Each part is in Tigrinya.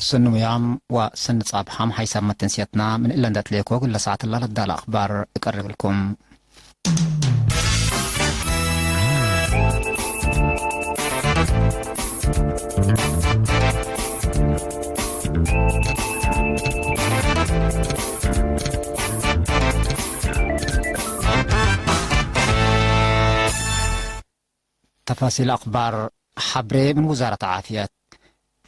ስኒ ሙያም ወስኒ ጻብሓም ሓይሳብ መተንስየትና ምን እለ እንደትሌኮ ግለ ሰዓት እላ ለዳለ ኣኽባር እቀርብልኩም። ተፋሲል ኣኽባር። ሓብሬ ምን ውዛረት ዓፍየት።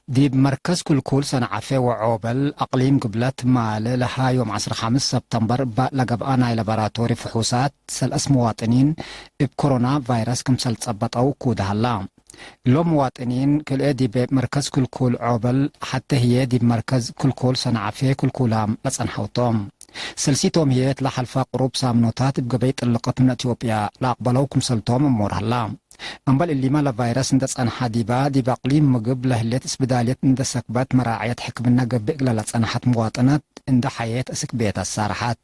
ዲብ መርከዝ ኩልኩል ሰንዓፌ ወዖበል ኣቅሊም ግብለት ማል ለሃ ዮም ዓሰርተ ሓምስ ሰብተምበር እባ ለገብኣ ናይ ላቦራቶሪ ፍሑሳት ሰልአስ መዋጥኒን እብ ኮሮና ቫይረስ ክምሰል ጸበጠው ኩድ ሃላ። እሎም መዋጥኒን ክልኤ ዲብ መርከዝ ኩልኩል ዖበል፣ ሐተ ህዬ ዲብ መርከዝ ኩልኩል ሰንዓፌ ኩልኩላም ለጸንሐውቶም። ሰልሲቶም ህዬ እት ለሐልፋ ቅሩብ ሳምኖታት እብ ገበይ ጥልቀት ምን ኢትዮጵያ ለአቅበለው ክምሰልቶም እሙር ሀላ። እምበል እሊመ ለቫይረስ እንደ ጸንሐ ዲባ፣ ዲብ አቅሊም ምግብ ለህሌት እስብዳልየት እንደ ሰክበት መራዕየት ሕክምና ገብእ እግለ ለጸንሐት መዋጥነት እንደ ሐየት እስክ ቤት አሳርሐት።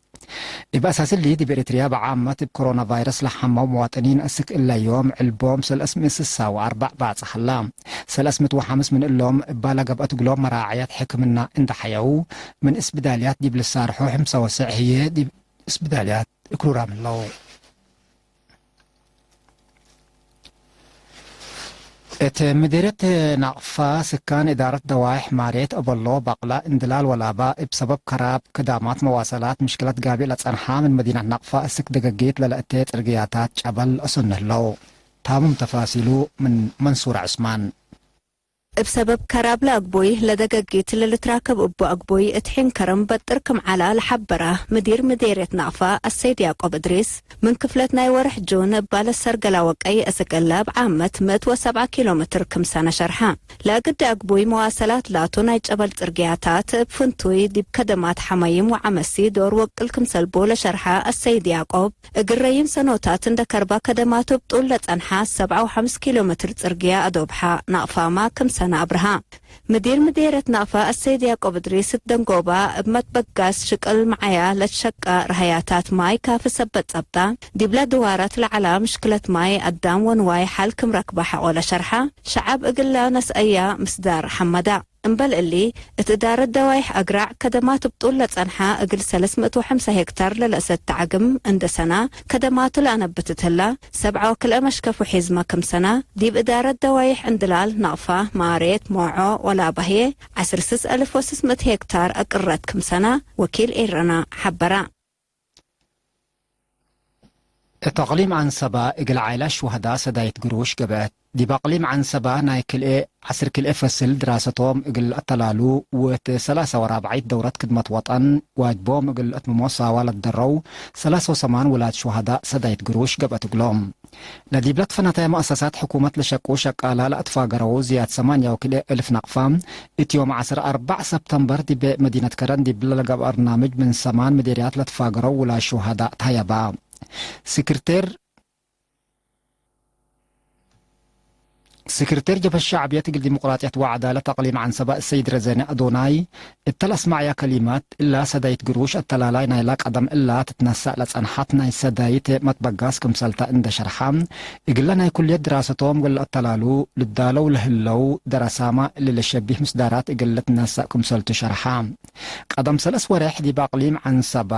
እብ አሳስ እሊ፣ ዲብ ኤሪትርያ ብዓመት እብ ኮሮና ቫይረስ ለሐመው መዋጥኒን እስክ እለ ዮም ዕልቦም ሰለስ ምእት ስሳ ወአርበዕ ባጽሕ ሀላ። ሰለስ ምእት ወሐምስ ምን እሎም እባ ለገብአት እግሎም መራዕየት ሕክምና እንደ ሐየው፣ ምን እስብዳልያት ዲብ ልሳርሖ ሕምሳ ወስዕ ህዬ ዲብ እስብዳልያት እክሩራም ህለው። እት ምዲርየት ናቅፋ ስካን እዳረት ደዋይሕ ማሬት እበሎ ባቅላ እንድላል ወላባ እብ ሰበብ ከራብ ክዳማት መዋሰላት ምሽክለት ጋቢእ ለጸንሓ ምን መዲናት ናቅፋ እስክ ደገጊት ለለእቴ ጽርግያታት ጨበል አሱን ህለው። ታምም ተፋሲሉ ምን መንሱር ዑስማን። እብ ሰበብ ከራብ ለአግቦይ ለደገጊት ለልትራከብ እቡ አግቦይ እት ሒን ከረም በጥር ክም ዐላ ለሐበራ ምዲር ምዴርየት ናቅፋ አሰይድ ያቆብ እድሪስ፣ ምን ክፍለት ናይ ወርሕ ጁን እባ ለሰርገላ ወቀይ እስክ እለ እብ ዓመት ምእት ወሰብዓ ኪሎ ሜትር ክም ሰነ ሸርሐ። ለእግድ አግቦይ መዋሰላት ላቱ ናይ ጨበል ጽርግያታት እብ ፍንቱይ ዲብ ከደማት ሐመይም ወዐመሲ ዶር ወቅል ክም ሰልቦ ለሸርሐ አሰይድ ያቆብ፣ እግረይም ሰኖታት እንደ ከርባ ከደማቱ ብጡል ለጸንሐ ሰብዓ ወሐምስ ኪሎ ሜትር ጽርግያ አዶብሓ ናቅፋማ ክም ሰነ አብርሃ። ምዲር ምዴርየት ናቅፋ አሰይድ ያቆብ እድሪስ እት ደንጎባ እብ መትበጋስ ሽቅል መዓያ ለትሸቀ ረሃያታት ማይ ካፊ ሰበት ጸብጣ፣ ዲብለ ድዋራት ለዐላ ምሽክለት ማይ አዳም ወንዋይ ሐል ክም ረክባ ሐቆ ለሸርሐ፣ ሸዐብ እግለ ነስአያ ምስዳር ሐመዳ። እምበል እሊ፣ እት እዳረት ደዋይሕ አግራዕ ከደማት ብጡል ለጸንሐ እግል ሰለስ ምእት ወሐምሳ ሄክታር ለለእሰት ተዓግም እንደ ሰና፣ ከደማቱ ለአነብት እትላ፣ ሰብዓ ወክልኤ መሽከፍ ውሒዝመ ክም ሰና፣ ዲብ እዳረት ደዋይሕ እንድላል ናቅፋ፣ ማሬት፣ ሞዖ ወላባህዬ፣ ዐስር ስስ አልፍ ወስስ ምእት ሄክታር አቅረት ክም ሰና፣ ወኪል ኤረና ሐበራ። እት አቅሊም ዐንሰባ እግል ዓይላ ሹሀዳ ሰዳይት ግሩሽ ገብአት። ዲብ አቅሊም ዐንሰባ ናይ ክልኤ ዐስር ክልኤ ፈስል ድራሰቶም እግል አተላሉ ወእት ሰላሳ ወራብዓይት ደውረት ክድመት ወጠን ዋጅቦም እግል አትምሞ ሳዋ ለትደረው ሰላሳ ወሰማን ውላድ ሹሀዳ ሰዳይት ግሩሽ ገብአት እግሎም። ለዲብለ ትፈነተ መአሰሳት ሕኩመት ለሸቁ ሸቃላ ለአትፋገረው ዝያድ ሰማንያ ወክልኤ እልፍ ናቅፋ፣ እት ዮም ዐስር አርበዕ ሰብተምበር ዲብ መዲነት ከረን ዲብለ ለገብአ በርናምጅ ምን ሰማን ምዴርያት ለትፋገረው ውላድ ሹሀዳ ተሀየባ። ስክርቴር፣ ስክርቴር ጀብሀት ሸዕብየት እግል ዲሞቅራጥየት ወዐዳለት አቅሊም ዐንሰባ እሰይድ ረዘነ አዶናይ፣ እተ ለአስመዐያ ከሊማት፣ እላ ሰዳይት ግሩሽ አተላላይ ናይላ ቀደም እላ ትትነሰእ ለጸንሐት ናይ ሰዳይት መትበጋስ ክምሰልታ እንደ ሸርሐ፣ እግለ ናይ ኩልየት ድራሰቶም እግል ለአተላሉ ልዳለው ለህለው ደረሳማ እሊ ለሸቢህ ምስዳራት እግል ልትነሰእ ክምሰልቱ ሸርሐ። ቀደም ሰለስ ወሬሕ ዲብ አቅሊም ዐንሰባ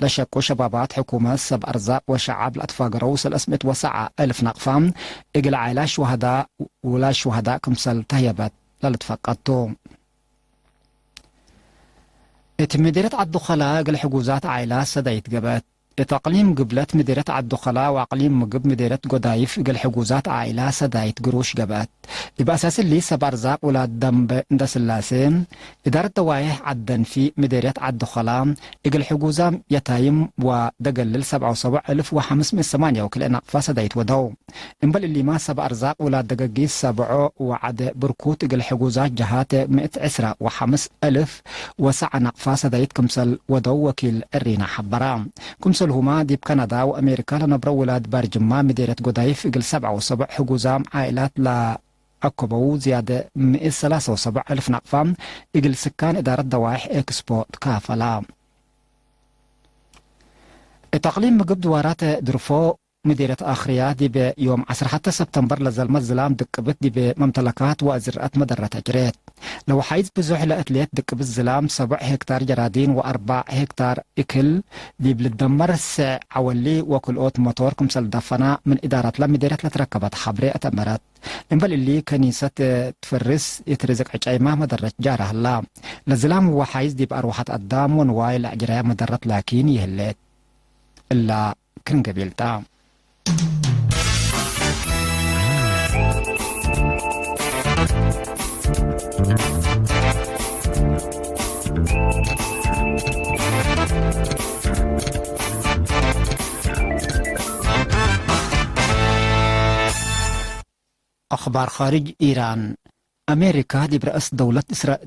ለሸቁ ሸባባት ሕኩመት ሰብ አርዛቅ ወሸዓብ ለአትፋገረው ሰለስ ምእት ወሰብዓ እልፍ ናቅፋ እግል ዓይላ ሹሀዳ ውላድ ሹሀዳ ክምሰል ተህየበት ለልትፈቀድቱ። እት ምዴርየት ዐዲ ኸላ እግል ሕጉዛት ዓይላ ሰዳይት ገብአት። እት አቅሊም ግብለት ምዴርየት ዐዲ ኸላ ወአቅሊም ምግብ ምዴርየት ጎዳይፍ እግል ሕጉዛት ዓይላ ሰዳይት ግሩሽ ገብአት። እብ አሳስ እሊ ሰብ አርዛቅ ውላድ ደንበ እንደ ስላሴ፣ እዳረት ደዋይሕ ዐድ ደንፊ ምዴርየት ዐዲ ኸላ፣ እግል ሕጉዛም የታይም ወደገልል ሰብዓ ወሰቡዕ እልፍ ወሐምስ ምእት ሰማንያ ወክልኤ ናቅፋ ሰዳይት ወደው። እምበል እሊማ ሰብ አርዛቅ ውላድ ደገጊት ሰብዖ ወዐደ ብርኩት እግል ሕጉዛት ጀሃት ምእት ዕስራ ወሐምስ እልፍ ወሰዓ ናቅፋ ሰዳይት ክምሰል ወደው ወኪል ዕሪና ሐበራ። ክምሰልሁማ ዲብ ካናዳ ወአሜሪካ ለነብረው ውላድ ባርጅማ ምዴርየት ጎዳይፍ እግል ሰብዓ ወሰቡዕ ሕጉዛም ዓኢላት ለአከበው ዝያደ ምእት ሰላሳ ወሰቡዕ እልፍ ናቅፋ እግል ስካን እዳረት ደዋይሕ ኤክስፖ ትካፈላ። እት አቅሊም ምግብ ድዋራት ድርፎ ምዴረት ኣኽርያ ዲበ ዮም ዓሰርተ ሓደ ሰብተምበር ለዘልመት ዝላም ድቅብት ዲበ መምተለካት ወእዝርአት መደረት ኣጅሬት። ለወሓይዝ ብዙሕ ለእትሌት ድቅብት ዝላም ሰቡዕ ሄክታር ጀራዲን ወኣርባዕ ሄክታር እክል ዲብ ልደመር ስዕ ዓወሊ ወክልኦት ሞቶር ክምሰል ዳፈና ምን ኢዳራት ለምዴረት ለትረከበት ሓብሬ እተመረት። እምበል እሊ ከኒሰት ትፈርስ የትርዝቅ ዕጫይማ መደረት ጃራ ህላ። ለዝላም ወሓይዝ ዲብ ኣርዋሓት ኣዳም ወንዋይ ለዕጅራያ መደረት ላኪን ይህለት። እላ ክንገቢልታ። ኣኽባር ኻርጅ ኢራን። ኣሜሪካ ዲብ ረእስ ደውለት እስራ-፣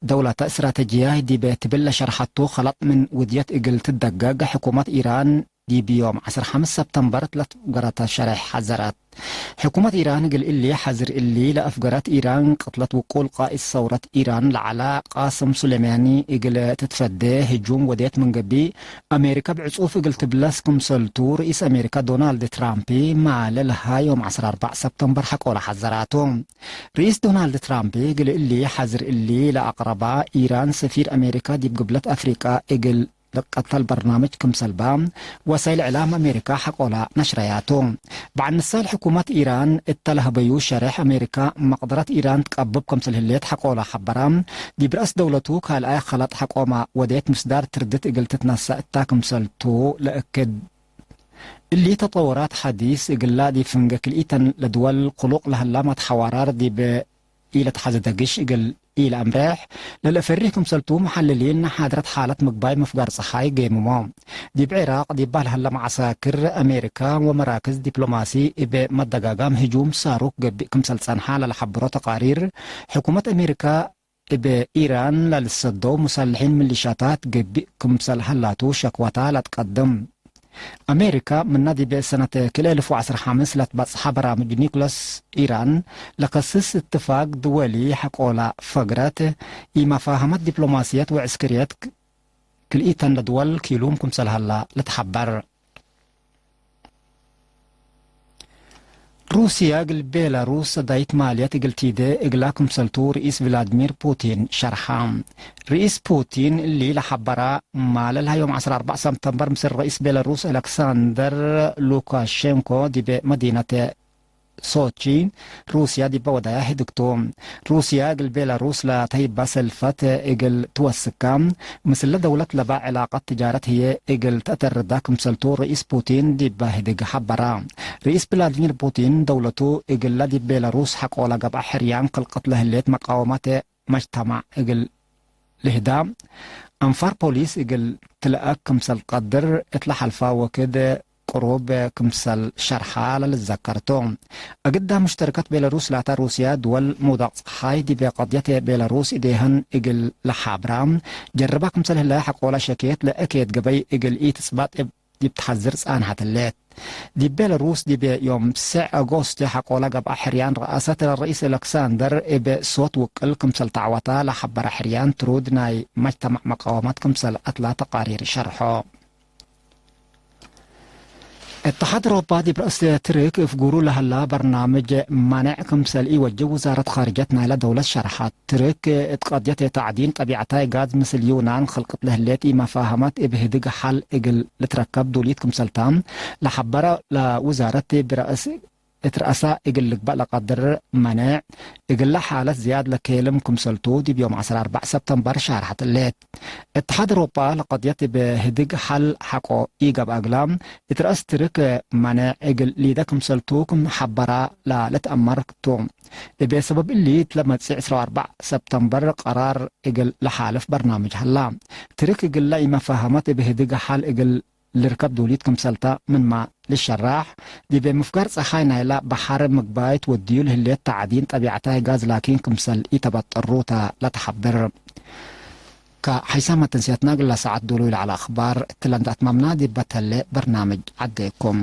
ደውላታ እስትራተጂያ ዲበ ትብል ለሸርሓቱ ኸለጥ ምን ውድየት እግል ትደገግ ሕኩመት ኢራን ዲብ ዮም ዓሰርተ ሓምስ ሰብተምበር ለትፍገረተ ሸርሕ ሓዘረት። ሕኩመት ኢራን እግል እሊ ሓዝር እሊ ለአፍገረት ኢራን ቅትለት ውቁል ቃኢድ ሰውረት ኢራን ለዓላ ቃስም ሱሌማኒ እግል ትትፈዴ ህጁም ወዴት ምን ገቢ ኣሜሪካ ብዕጹፍ እግል ትብለስ ክምሰልቱ ርኢስ ኣሜሪካ ዶናልድ ትራምፕ ማለ ለሃ ዮም ዓሰርተ ኣርባዕ ሰብተምበር ሓቆለ ሓዘራቱ። ርኢስ ዶናልድ ትራምፕ እግል እሊ ሓዝር እሊ ለአቅረባ ኢራን ሰፊር ኣሜሪካ ዲብ ግብለት ኣፍሪቃ እግል ልቀተል በርናምጅ ክምሰልባ ወሳይል ዕላም ኣሜሪካ ሓቆላ ነሽረያቱ። በዓል ንሳል ሕኩመት ኢራን እተለህበዩ ሸርሕ ኣሜሪካ መቅደረት ኢራን ትቀብብ ከምሰል ህሌት ሓቆላ ሓበራ። ዲብ ረእስ ደውለቱ ካልኣይ ኸለጥ ሓቆማ ወዴት ምስዳር ትርድት እግል ትትነሳ እታ ክምሰልቱ ለእክድ። እሊ ተጠወራት ሓዲስ እግላ ዲብ ፍንገ ክልኢተን ለድወል ክሉቅ ለህላ መትሓዋራር ዲብ ኢለትሓዘ ደግሽ እግል ኢለአምርሕ ለልአፈሪህ ክምሰልቱ መሓልሊን ሓድረት ሓለት ምግባይ ምፍጋር ጸሓይ ገይምሞ። ዲብ ዒራቅ ዲብ ባህል ህላ መዓሳክር ኣሜሪካ ወመራክዝ ዲፕሎማሲ እብ መደጋጋም ህጁም ሳሩክ ገቢእ ክምሰል ጸንሓ ለልሓብሮ ተቃሪር ሕኩመት ኣሜሪካ እብ ኢራን ለልሰደው ሙሳልሒን ሚሊሻታት ገቢእ ክምሰል ሀላቱ ሸክዋታ ለትቀድም። ኣሜሪካ ምና ዲብ ሰነት ክልኤ እልፍ ወዓሰርተ ሓምስ ለትበጽሓ በራምጅ ኒኩለስ ኢራን ለከስስ እትፋግ ድወሊ ሐቆላ ፈግረት ኢመፋህመት ዲፕሎማስየት ወዕስክርየት ክልኢተን ለድወል ኪሉም ክምሰል ሀላ ልትሐበር። ሩስያ እግል ቤላሩስ ሰዳይት ማልየት እግል ቲደ እግላ ክምሰልቱ ርኢስ ቭላድሚር ፑቲን ሸርሓ። ርኢስ ፑቲን እሊ ለሐበራ ማለ ለሃዮም ዓሰርተ ኣርባዕ ሰብተምበር ምስል ርኢስ ቤላሩስ ኣሌክሳንደር ሉካሼንኮ ዲበ መዲነት ሶቺ ሩስያ ዲበ ወዳያ ህድግቱ። ሩስያ እግል ቤላሩስ ለተሂባ ሰልፈት እግል ትወስካ፣ ምስለ ደውለት ለባ ዕላቀት ትጃረት ህዬ እግል ተእተርዳ ክምሰልቱ ርኢስ ፑቲን ዲባ ህድግ ሐበራ። ርኢስ ቭላድሚር ፑቲን ደውለቱ እግላ ዲብ ቤላሩስ ሐቆላ ገብአ ሕርያን ክልቀት ለህሌት መቃወማት መጅተማዕ እግል ልህዳ፣ አንፋር ፖሊስ እግል ትልአክ ክምሰል ቀድር እት ለሐልፋ ወክድ ቅሩብ ክምሰል ሸርሓ ለልዘከርቱ። እግዳ ሙሽተርከት ቤላሩስ ላታ ሩስያ ድወል ምውዳቅ ጸሓይ ዲበ ቀድየት ቤላሩስ ኢዴሀን እግል ለሓብራ ጀርባ ክምሰል ህለ ሐቆላ ሸክየት ለእከየት ገበይ እግል ኢትጽባጥ እብ ዲብ ተሐዝር ጻንሐት ህሌት። ዲብ ቤላሩስ ዲበ ዮም ስዕ አጎስት ሐቆላ ገብአ ሕርያን ረአሰት ለርኢስ አለክሳንደር እብ ሶት ውቅል ክምሰል ተዕወታ ለሐበረ ሕርያን ትሩድ ናይ መጅተማዕ መቃወማት ክምሰል አትላ ተቃሪር ሸርሖ። እተሓድ ሮባ ዲብ ረእስ ትርክ እፍጉሩ ለሀላ በርናምጅ ማንዕ ክምሰል ኢወጅብ ውዛረት ኻርጀት ናይላ ደውለት ሸርሓት። ትርክ እት ቀድየት ተዕዲን ጠቢዕታይ ጋዝ ምስል ዩናን ኽልቅት ለህሌት ኢመፋህመት እብ ህድግ ሐል እግል ልትረከብ ዱሊት ክምሰልታ ለሐበረ ለውዛረት ብረእስ እት ረአሳ እግል ልግባእ ለቀድር መኔዕ፣ እግለ ሓለት ዝያድ ለኬልም ክምሰልቱ ዲብ ዮም ዓሰርተ ኣርባዕ ሰብተምበር ሻርሐት እሌት። እትሓድ ኤውሮጳ ለቀድየት እብ ህድግ ሐል ሐቆ ኢገብአ እግላ፣ እት ረአስ ትርክ መኔዕ እግል ሊደ ክምሰልቱ ክም ሐበራ ለልትአመር ቱ። እብ ሰበብ እሊ፣ እት ለመጽእ ዕስራ ወአርባዕ ሰብተምበር ቀራር እግል ለሓልፍ በርናምጅ ሀላ። ትርክ እግላ ኢመፋሀመት እብ ህድግ ሐል እግል ልርከብ ዱሊት ክምሰልታ ምንማ ልሸራሕ፣ ዲብ ምፍጋር ጸሓይ ናይላ በሐር ምግባይት ወድዩ ለህሌት ተዕዲን ጠቢዕታይ ጋዝ ላኪን ክምሰል ኢተበጠሩታ ለተሐብር። ከሓይሳም መተንስያትና እግላ ሰዓት ዶሉ ኢለዐለ አኽባር እትለ እንዳ አትማምና ዲብ በተሌ በርናምጅ ዐዴኩም።